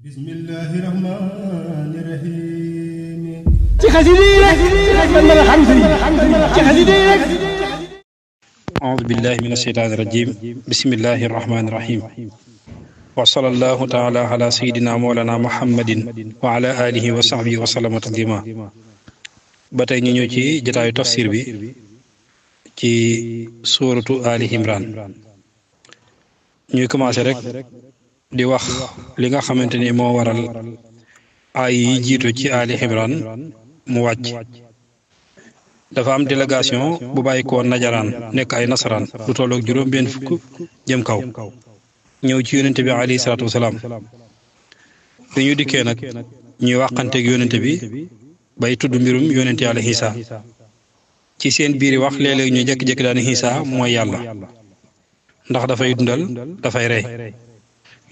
bismillahi rahmani rahim ci xasida yi rek man mën a xam sëriñ ci xasida yi rek أعوذ بالله من الشيطان الرجيم بسم الله الرحمن الرحيم وصلى الله تعالى على سيدنا مولانا محمد وعلى آله وصحبه وسلم تسليما ba tey ñu ñëw ci jotaayu tafsir bi ci suuratu Ali Imran ñuy commencé rek di wax li nga xamante ni moo waral ay yi jiitu ci Ali Imran mu wàcc dafa am délégation bu bàyyi ko najaraan nekk ay nasaraan lu tolloog juróom benn fukk jëm kaw ñëw ci yónente bi alayhi salaatu wasalaam bi ñu dikkee nag ñuy waxanteeg yónente bi bay tudd mbirum yónente yàlla Isa ci seen biiri wax léeg-léeg ñu jékki-jékki daane Isa mooy yàlla ndax dafay dundal dafay rey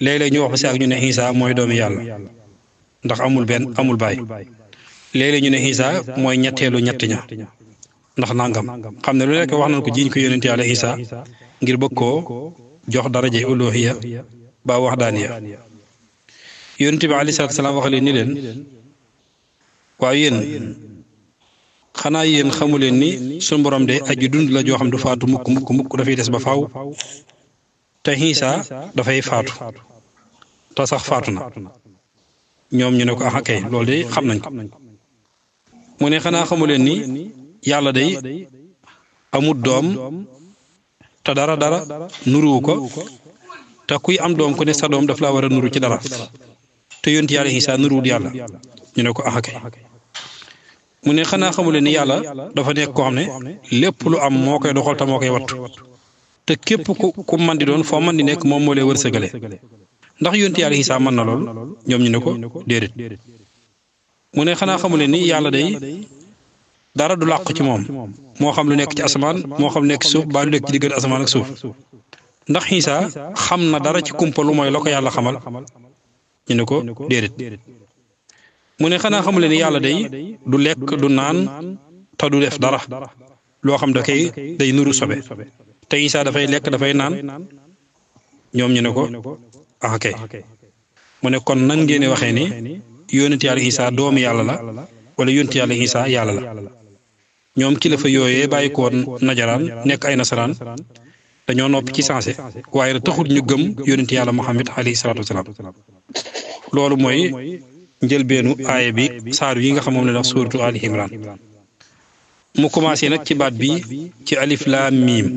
léeg-léeg ñu wax ba si ak ñu ne Isa mooy doomi yàlla ndax amul baay léeg-léeg ñu ne Isa mooy ñetteelu ñett ña ndax nangam xam ne lu nekk wax nañ ko jiiñ ko yónente yàlla Isa ngir bëgg koo jox daraje uluhiyya ba wax daaniya yónente bi alayhi salaatu salaam wax leen ni leen waaw yéen xanaa yéen xamu leen ni suñu borom de aji dund la joo xam du faatu mukk dafay des ba faaw te Isa dafay faatu te sax faatu na ñoom ñu ne ko ah kay loolu de xam nañ ko mu ne xanaa xamu leen ni yàlla day amut doom te dara nuruwu ko te kuy am doom ku ne sa doom daf laa war a nuru ci dara te yonent yàlla Isa nuruwut yàlla ñu ne ko ah kay mu ne xanaa xamu leen ni yàlla dafa nekk koo xam ne lépp lu am moo koy doxal te moo koy wattu te képp ku man di doon foo man di nekk moom moo lay wërsëgale ndax yonent yàlla Isa mën na lool ñoom ñu ne ko déedéet mu ne xanaa xamu leen ni yàlla day dara du làqu ci moom moo xam lu nekk ci asamaan moo xam lu nekk ci suuf ba lu nekk ci diggante asamaan ak suuf ndax Isa xam na dara ci kumpa lu mooy la ko yàlla xamal ñu ne ko déedéet mu ne xanaa xamu leen ni yàlla day du lekk du naan te du def dara loo xam da koy day nuru sobe te Isa dafay lekk dafay naan ñoom ñu ne ko ah kay mu ne kon nan ngeen waxee ni yónent yàlla Isa doomu yàlla la wala yónent yàlla Isa yàlla la ñoom kilifa yooyee bàyyi ko woon najaraan nekk ay nasaraan dañoo noppi ci sensé waaye nag taxul ñu gëm yónent yàlla Muhammad alayhi salaatu wasalaam loolu mooy njëlbeenu aaya bi saar yi nga xam moom la wax suuratu Ali Imran mu commencé nag ci baat bi ci alif laam miim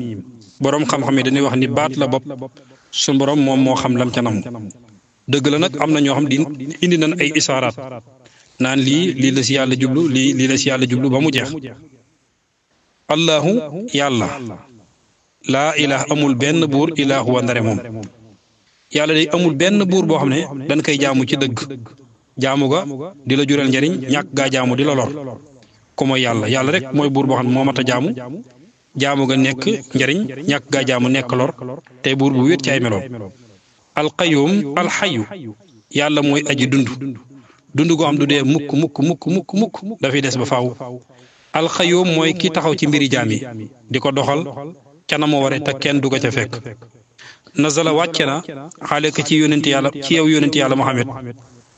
boroom xam-xam yi dañuy wax ni baat la bopp suñu borom moom moo xam lam ca nam dëgg la nag am na ñoo xam di indi nañ ay isaaraat naan lii la si yàlla jublu lii la si yàlla jublu ba mu jeex allahu yàlla laa ilaha amul benn buur ilaahu wa ndare moom yàlla day amul benn buur boo xam ne dañ koy jaamu ci dëgg jaamu ga di la jural njariñ ñàkk gaa jaamu di la lor ko mooy yàlla rek mooy buur boo xam ne moo mat a jaamu ga nekk njariñ ñàkk gaa jaamu nekk lor tey buur bu wéet ci ay meloom alqayum alxayu yàlla mooy aji dund goo xam du dee mukk dafay des ba faaw alxayum mooy ki taxaw ci mbiri jaam yi di ko doxal ca na mu ware te kenn du ko ca fekk nazala wàcce na xaaleka ci yow yónent yàlla Muhammad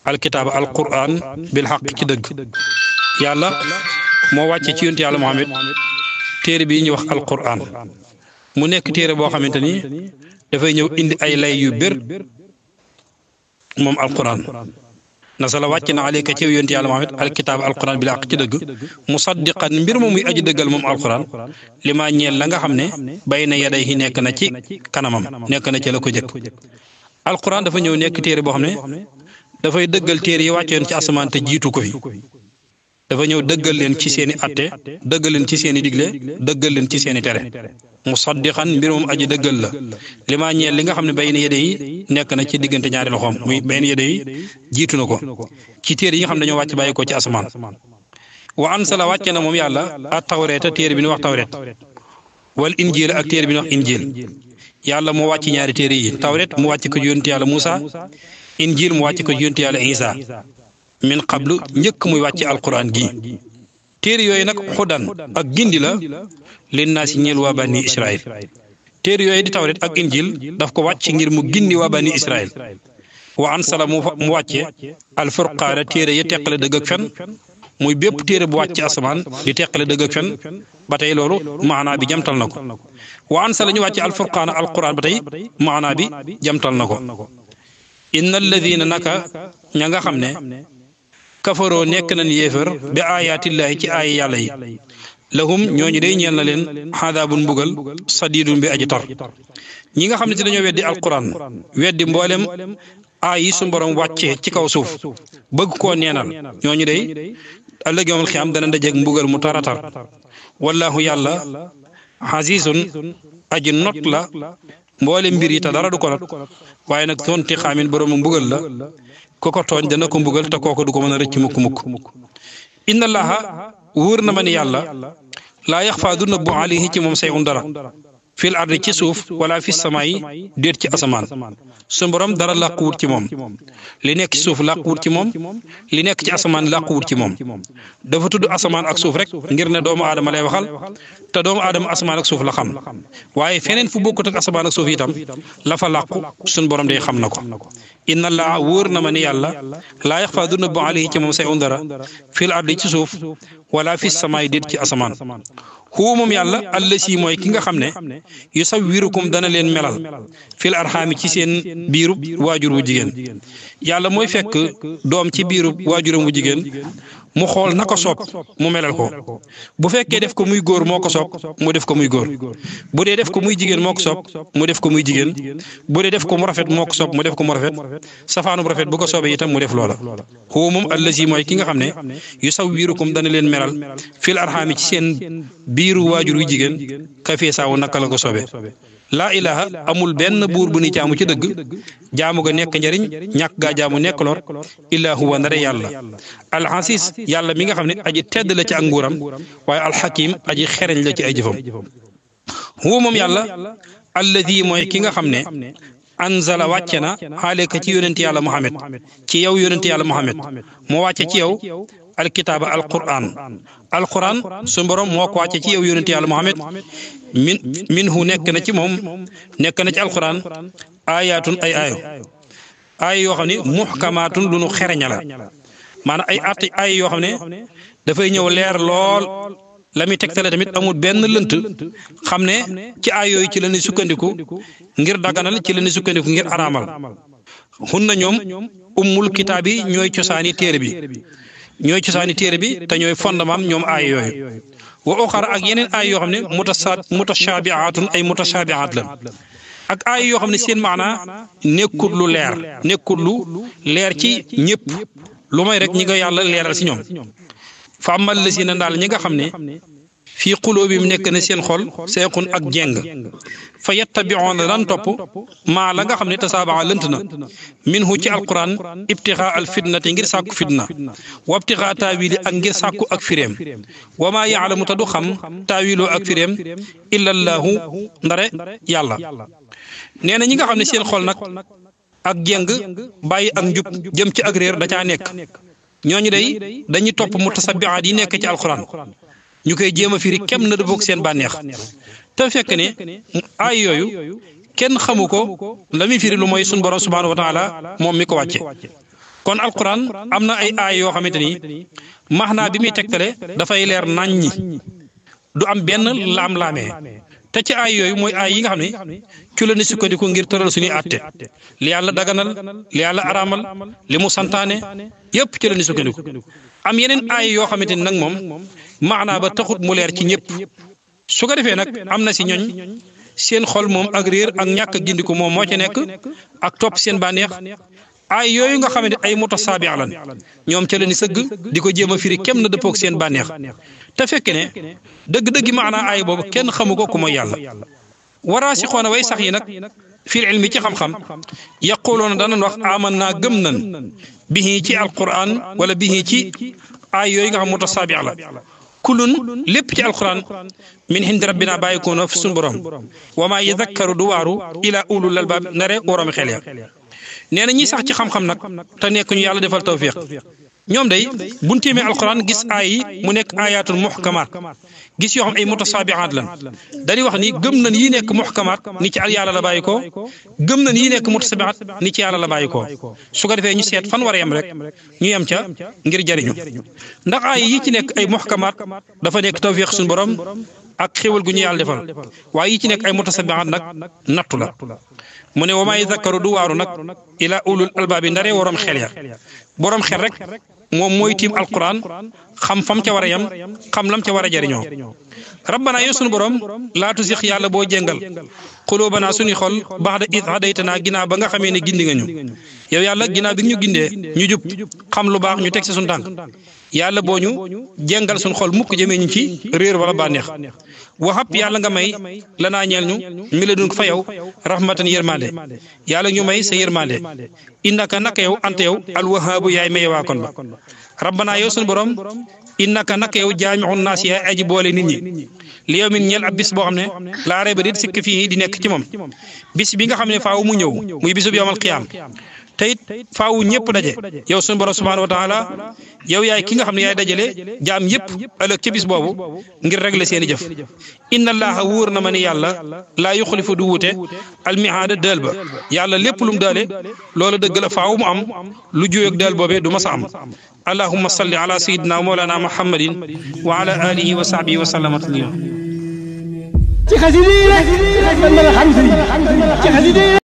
alkitaaba alquran bil xaq ci dëgg yàlla moo wàcce ci yónent yàlla Muhammad téere bi ñuy wax alquran mu nekk téere boo xamante ni dafay ñëw indi ay lay yu bér moom alquran nasala wàcc na aleyka ci yónent yàlla Muhammad alkitaaba alquran bil xaq ci dëgg musaddiqan mbir moom muy aji dëggal moom alquran li maa ñeel la nga xam ne bayna yadayhi nekk na ci kanamam nekk na ci la ko jëkk alquran dafa ñëw nekk téere boo xam ne dafay dëggal téere yi wàccoon ci asamaan te jiitu ko fi dafa ñëw dëggal leen ci seeni atte dëggal leen ci seeni digle dëggal leen ci seeni tere musaddiqan mbir moom aji dëggal la li maa ñeel li nga xam ne bayna yadayhi nekk na ci diggante ñaari loxoom muy bayna yadayhi jiitu na ko ci téere yi nga xam ne dañoo wàcc bàyyi ko ci asamaan wa ansala wàcce na moom yàlla at tawreeta téere bi ñu wax tawreet wal injil ak téere bi ñu wax injil yàlla moo wàcc ñaari téere yi tawreet mu wàcc ko ci yónent yàlla Muusa injil mu wàcc ko ci yónent yàlla Isa min qablu njëkk muy wàcc alquran gi téere yooyu nag xudan ak gindi la leen naa si ñeel waa bani Israël téere yooyu di tawret ak injil daf ko wàcc ngir mu gindi waa bani Israël wa ansala mu wàcce alfurqaana téere yi teqale dëgg ak fen muy bépp téere bu wàcc ci asamaan di teqale dëgg ak fen ba tey loolu maanaa bi jamtal na ko wa ansala ñu wàcce alfurqaana alquran ba tey maanaa bi jamtal na ko inna alladina naka ña nga xam ne kafaroo nekk nañ yéefar bi ayaatillaahi ci aaya yàlla yi lahum ñooñu day ñeel na leen xadaabun mbugal sadidun bi aji tar ñi nga xam ne si dañoo weddi alquran weddi mboolem aay yi su borom wàccee ci kaw suuf bëgg koo neenal ñooñu day ëllëg yawmal xiyaam dana dajeeg mbugal mu taratar wallahu yàlla xasiisun aji not la mboole mbir yi te dara du ko not waaye nag tonti xaamin borom mbugal la ku ko tooñ dana ko mbugal te kooku du ko mën a rëcc mukk inna allaha wóor na ma ni yàlla laa yaxfaa du nëbbu alayhi ci moom sayun dara fil ardi ci suuf wala fi samaayi déet ci asamaan su borom dara làquwut ci moom li nekk ci suuf làquwut ci moom li nekk ci asamaan làquwut ci moom dafa tudd asamaan ak suuf rek ngir ne doomu aadama lay waxal te doomu aadama asamaan ak suuf la xam waaye feneen fu bokkut ak asamaan ak suuf itam la fa làqu suñ borom day xam na ko inna allah wóor na ma ni yàlla laa yaxfaa du nëbbu alayhi ci moom sayun dara fil ardi ci suuf wala fi samaayi déet ci asamaan huwa moom yàlla allasi mooy ki nga xam ne yusawwirukum dana leen melal fil arxaami ci seen biirub waajur bu jigéen yàlla mooy fekk doom ci biirub waajuram bu jigéen mu xool na ko soob mu melal ko bu fekkee def ko muy góor moo ko soob mu def ko muy góor bu dee def ko muy jigéen moo ko soob mu def ko muy jigéen bu dee def ko mu rafet moo ko soob mu def ko mu rafet safaanu bu rafet bu ko soobee itam mu def loola huwa moom allasi mooy ki nga xam ne yusawwirukum dana leen melal fil arxaami ci seen biiru waajur wu jigéen kafee saawu naka la ko soobee laa ilaha amul benn buur bu ni jaamu ci dëgg jaamu ga nekk njariñ ñàkk gaa jaamu nekk lor illaa huwa ndare yàlla alxasis yàlla mi nga xam ne aji tedd la ci ak nguuram waaye alxakim aji xereñ la ci ay jëfam huwa moom yàlla alladi mooy ki nga xam ne anzala wàcce na xaaleka ci yonent yàlla Muhammad ci yow yonent yàlla Muhammad moo wàcce ci yow alkitaaba alquran su borom moo ko wàcce ci yow yonent yàlla Muhammad minhu nekk na ci moom nekk na ci alquran ayaatun ay aaya yoo xam ne muxkamaatun lu nu xereña la maanaam ay at ay yoo xam ne dafay ñëw leer lool la muy tegtale tamit amul benn lënt xam ne ci ay yooyu ci la ñuy sukkandiku ngir daganal ci la ñuy sukkandiku ngir araamal xun na ñoom ummul kitaab yi ñooy cosaani téere bi te ñooy fondement ñoom aay yooyu wa oxara ak yeneen aay yoo xam ne mutashaabihaatun ay mutashaabihaat la ak aay yoo xam ne seen maanaa nekkul lu leer ci ñëpp lu may rek ñi nga yàlla leeral si ñoom fa amal la si na daal ñi nga xam ne fii quluubihim nekk na seen xol seexun ak jeng fa yattabi'uuna lan topp maa la nga xam ne tasaabaa lënt na minhu ci alquran ibtixaa al fitnati ngir sàkku fitna wa ibtixaa taawili ak ngir sàkku ak firéem wa maa yaalamu ta du xam taawiloo ak firéem illa llaahu ndare yàlla nee na ñi nga xam ne seen xol nag ak jeng bàyyi ak njub jëm ci ak réer da caa nekk ñooñu day dañuy topp mutasabihaat yi nekk ci alquran ñu koy jéem a firi kem na dëppoog seen bànneex te fekk ne ay yooyu kenn xamu ko la muy firi lu mooy suñu borom subhaanahu wa taala moom mi ko wàcce kon alquran am na ay aay yoo xamante ni maxnaa bi muy tegtale dafay leer naññi du am benn laam-laamee te ci aay yooyu mooy aay yi nga xam ne ci la ni sukkandiku ngir tëral suñuy àtte li yàlla daganal li yàlla araamal li mu santaane yépp ci la ni sukkandiku am yeneen aay yoo xamante ni nag moom maanaa ba taxut mu leer ci ñëpp su ko defee nag am na si ñooñ seen xol moom ak réer ak ñàkk a gindiku moom moo ci nekk ak topp seen bànneex aay yooyu nga xamante ay mutasaabiha lan ñoom ca la ni sëgg di ko jéem a firi kem na dëppoog seen bànneex te fekk ne dëgg-dëggi maanaa aay boobu kenn xamu ko ku mooy yàlla waraasixoona way sax yi nag fil ilmi ci xam-xam yaquloona danañ wax aman naa gëm nan bihi ci alquran wala bihi ci aay yooyu nga xam mutasaabiha la kulun lépp ci alquran min hindi rabbina bàyyikoona fi suñu borom wa maa yadakkaru du waaru ila ulul albaab nare waroom xel ya nee na ñi sax ci xam-xam nag te nekk ñu yàlla defal tawfiq ñoom day buñ tiimee alquran gis aay yi mu nekk ayatul muhkamaat gis yoo xam ay mutasaabihaat lan dañuy wax ni gëm nañ yi nekk muhkamaat ni ci yàlla la bàyyi ko gëm nañ yi nekk mutasaabihaat ni ci yàlla la bàyyi ko su ko defee ñu seet fan war a yem rek ñu yem ca ngir jariñu ndax aay yi ci nekk ay muhkamaat dafa nekk tawfiq suñu borom ak xéwal gu ñu yàlla defal waaye yi ci nekk ay mutasaabihaat nag nattu la mu ne wa maa yazakkaru du waaru nag ila ulul albaab yi ndaree waroom xel ya borom xel rek moom mooy tiim alquran xam fam ca war a yem xam lam ca war a jariñoo rabbana yow sunu borom laa tuzigh yàlla boo jéngal xuluubanaa suñuy xol ba'da idh hadaytanaa ginnaaw ba nga xamee ne gindi nga ñu yow yàlla ginnaaw bi ñu gindee ñu jub xam lu baax ñu teg ci suñu tànk yàlla boo ñu jéngal suñu xol mukk jëmee ñu ci réer wala bànneex waxab yàlla nga may lanaa ñeel ñu mi la dun fa yow rahmatan yërmande yàlla ñu may sa yërmande innaka naka yow anta yow alwahaabu yaay maye waa kon ba rabbana yow sunu borom innaka naka yow jaamixun naas yaay aji boole nit ñi li yow min ñeel ab bis boo xam ne laa rayba dit sikk fii di nekk ci moom bis bi nga xam ne faaw mu ñëw muy bisub yawmal qiyaam te it faaw ñëpp daje yow sunu borom subhaanahu wa taala yow yaay ki nga xam ne yaay dajale jaam yëpp ëllëg ci bis boobu ngir régler seen i jëf inna allaha wóor na ma ni yàlla laa yuxlifu du wuute almihaada dël ba yàlla lépp lu mu daale loolu dëgg la faaw mu am lu juyoog dël boobee du ma sa am allahumma salli ala sayyidina wa mawlana muhammadin wa ala alihi wa sahbihi wa sallama taslima ci xasida yi rek man mën a xam sëriñ ci xasida yi